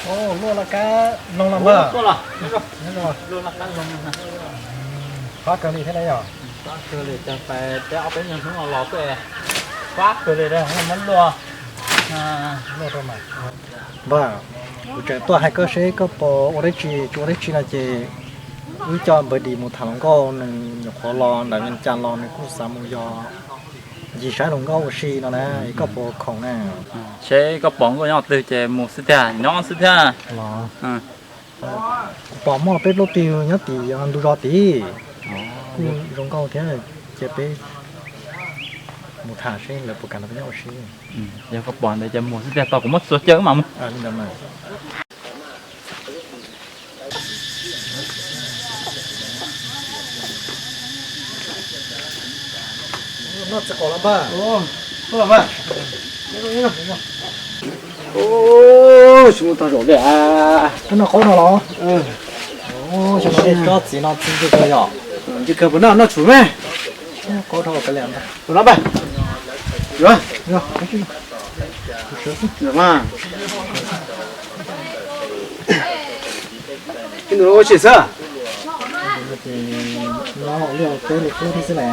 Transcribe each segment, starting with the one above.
Luaj laj kab loog los npawg. Qab kawg li thiab na yom. Peb ob peb nyuag hnub no los xwb, pab kawg li, muab luaj. Npawg, kuv tseem tuaj hais koj seb koj puas ua dab tsi tsis ua dab tsi no ces wb coj npawg Dis mus tham hluas nkauj, nws nyuam qhuav los ntawm Vias Cas los nws kuj xav mus yos ncig saib hluas nkauj ua si no na, es koj puas khoom na? Seb koj pom nkauj nyob twg ces mus xwb tiag, nyob xwb tiag. Los, kuv pom muaj peb plaub tug nyob tim ntug zos tid, kuj zoo nkauj thiab, cia peb mus tham seb lawv puas kam nrog peb nyob ua si. Yog koj pom ntawd ces mus xwb tiag, tos kuv muab txuas caw wb mam mus. Noj txiv qaub los npawg. Tsis muaj tog zaum li. Koj noj qaub no los? Xyov no tsob txiv no txiv ncw kawg yom? Ncw kawg puas noj, noj tsuv me. Qaub dhau kawg li. Puas noj npawg? Yuav. Ib ntus no ua tsis xwb. Noj li peb li qub thiab xwb las.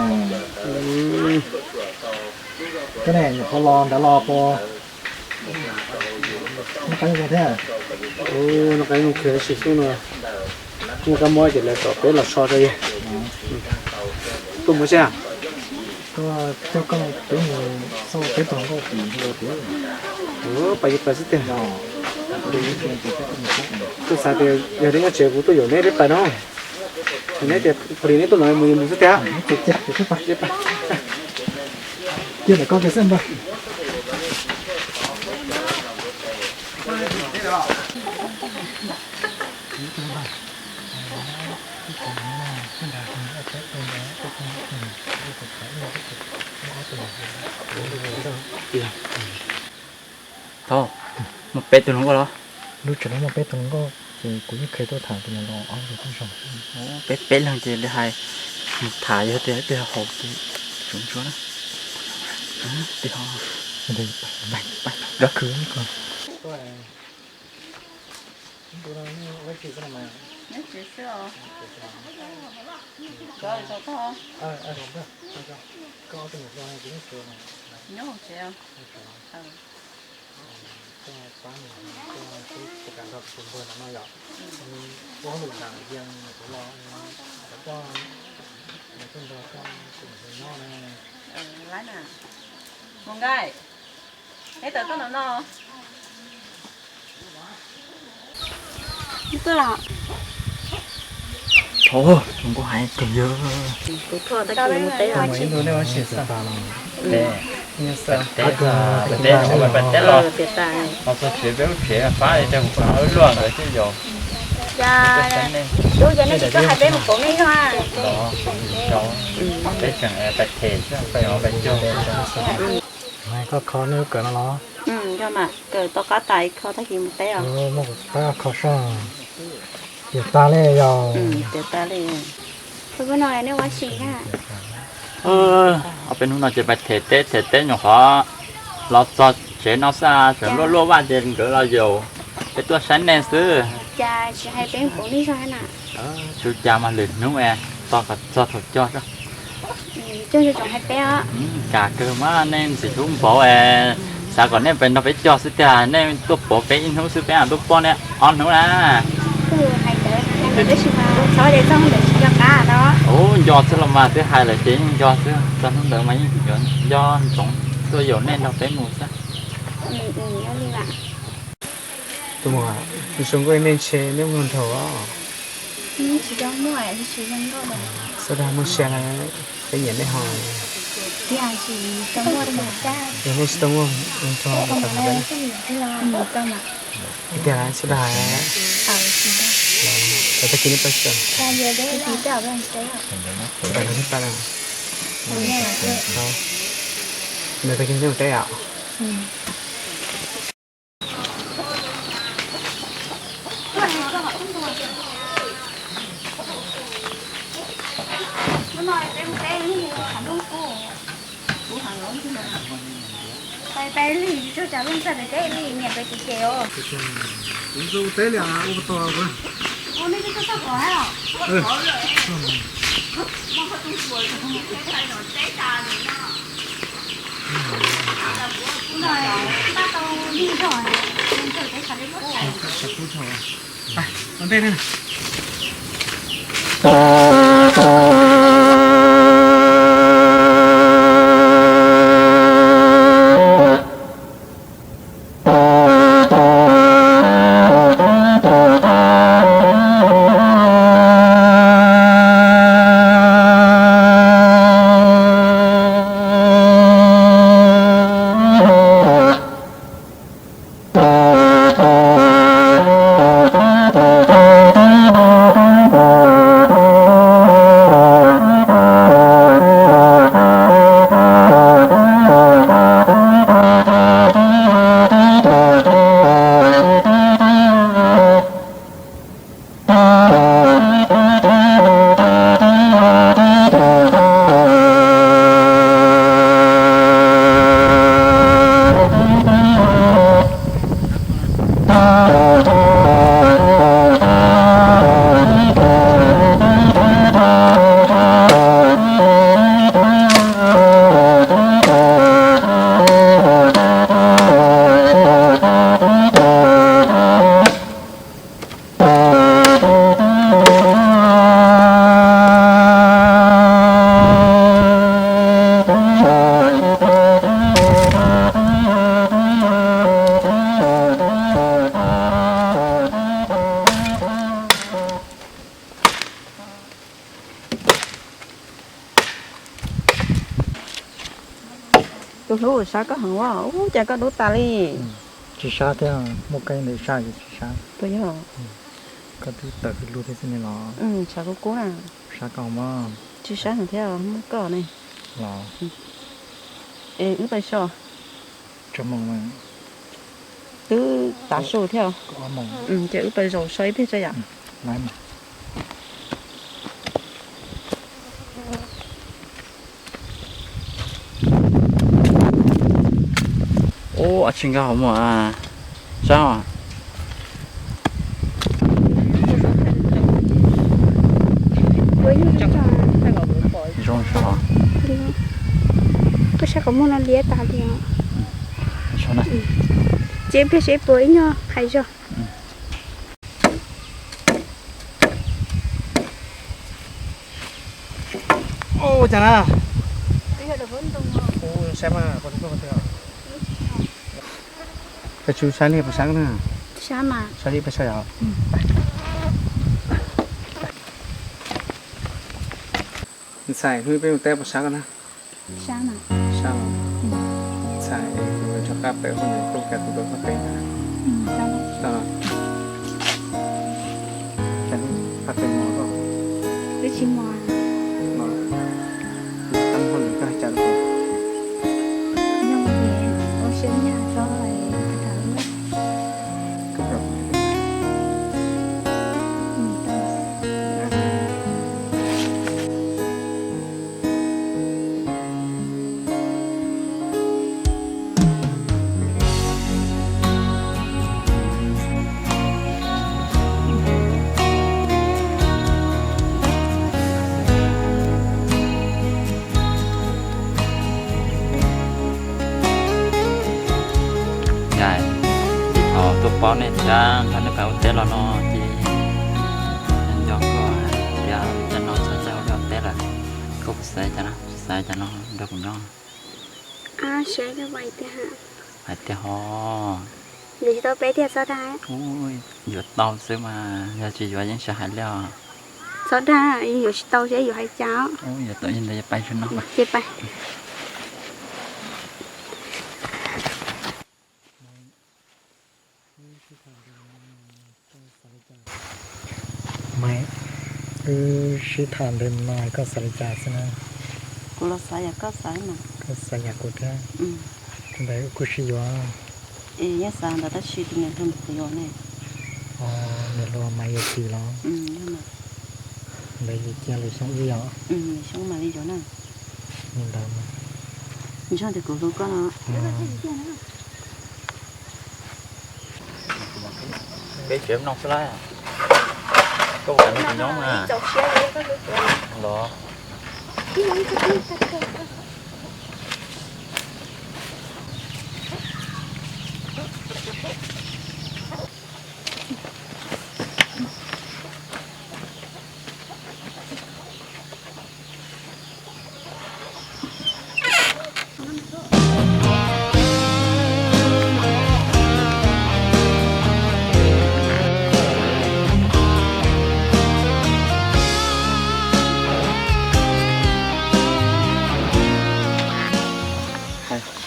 Koj ne, nyuam qhuav los nrad los puas noj qab nyooj kawg thiab? Noj qab nyooj kawg, tab sis hnub no muaj kab mob ces lawv kom peb los so rau yawg. Tuaj mus seb. Tuaj coj koj peb mus xauj peb tug hluas nkauj tim ntug tid. Pais yeej pais xwb tiag. Kuv xav tias yog neb nyob tsev kuv tuaj yaum neb peb pais no. Neb tias pom li neb tuaj no mus mus xwb tiag. Cia ntawm koj kiag xwb npawg. Thaub, muaj peb tug hluas nkauj los? Lub tsev no muaj peb tug hluas nkauj ces kuv yeej kheev tuaj tham tus no los ob tug tib zoo. Peb peb leeg ces li hais mus tham yog tias twg haus ces tsuav ntsuav na. Twg ho nkag khwv. Mus nkaij, neb tawm tuaj no no. Thaub, zoo nkauj heev kawg yog. Kuv thov tag kis mus teb os. Teb, teb los, tias tas, los txog tsev peb lub tsev fab li rau kuv pab wb luaj ntawd xwb yog. Lub yog nej tsis tuaj hais peb mus pauv nej zog. Peb tseem pais them xwb, pais cog. Koj kho nej lub kawm no los? Yog mas, kawm tau qab tas kho tag kis mus teb os. Muab kuv pab kho soj. Tiav tas li yog. Tiav tas li. Ob peb hnub no ces pais them teb them teb nyuam qhuav los txog tsev no xwb, tseem luaj luaj vaj ces nkawd los yaum peb tuaj saib nej xwb. Cas tsis hais peb pauv nej zog na? Tsis ua cas mas, lwm hnub es tos kom txog thaum cog. Cog zoo tsoom hais peb os. Cas kawg mas, nej ntxim hlub npaum es xav kom nej pais nrog peb cog xwb tiag, nej tuaj pauv peb ib hnub xwb peb mam tuaj pom nej ob hnub na. Ub, nco xwb los mas, twb hais lawm ces yeej nco xwb, txog hnub ntawd mas yeej yuav nco ntsoov tuaj yaum nej nrog peb mus xwb. Tus muam, nws zoo nkauj nej ntshe nej muaj nraug os. Sawv daws muaj sia na, peb nyiam nej ho. Yog nej tsis tau muaj nraug, ib tiag sawv daws. Tag kis nej pab sawv. Nws tag kis nej mus teb os. Pais pais li, tsis txog tsam lub ntxhais pem teb li, niam pem tim ces os. Kuv ua teb li ua tau. Tus hlub, sab koj heev ua, ub, cas koj dub tas li. Tsis sab thiab, muaj koj ntawd sab ces tsis sab. Puas yog? Koj twb tawm hws lug thiab xwb ne los. Sab kub kub na. Sab koj mog. Tsis sab heev thiab, muaj koj ne. Los. Es wb pais so. Twb tav su thiab. Ces wb pais zaum so ib pliag tso yom. Ub, tsis nkag hauv mom sab. Zoo sab. Koj saib qhov muag no liab tas li os. Ces ib pliag seb puas ib nyuag hais zog. Ua cas na? Saib mas, peb tsis saib nej puas sab na. Saib mas. Saib li peb saib yom. Ntxhais, hnub peb mus teb puas sab na? Sab mas. Sab los? Ntxhais, kuv rov qab pem hu nws tuaj kag tus ntawd koj teb na. Sab los? Cas nej qab teb mos koj? Wb tsis mos. Los, tab hu nws koj hais cas rau kuv? Nyob ces ua siab nyaj txhob tham tham lawm. Thaum tuaj pom nej thiab nrog nej pais ua teb los no ces nco koj tias cas no txog caij ua teb lawm, koj puas xav cas no, xav cas no nrog kuv nyob? Hais tias ho, yuav tsis tau peb tiag txhob dag. Yuav tau xwb mas, yog tsis yuav yeej tsis hais li os. Txhob dag, yuav tsis tau seb yuav hais cas. Yuav tau ntawd pais no ces pais. Maiv, wb sib tham ntawm no koj xav li cas xwb na? Kuv los xav yam koj xav mas. Koj xav yam kuv thiab. Ntawd wb kuj sib yuav. Es yeej xav ntawd tab sis tus niam hluas ntawd puas yuav ne? Niam hluas mas yuav tsis los? Ntawd ces cia lwm xyoo wb yom. Lwm xyoo mam li yuav na. Li ntawd mas. Ntshe tias kuv hlub koj no. Peb tsev mloog xwb lawm. Koj ua cas me tus nyob mas? Los.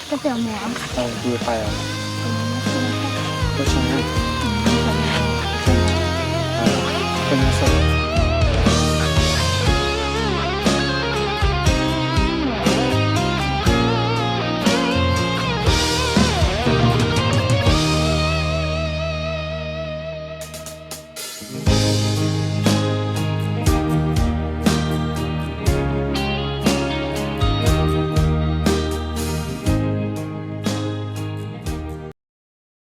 Koj tias mus. Kuv hais.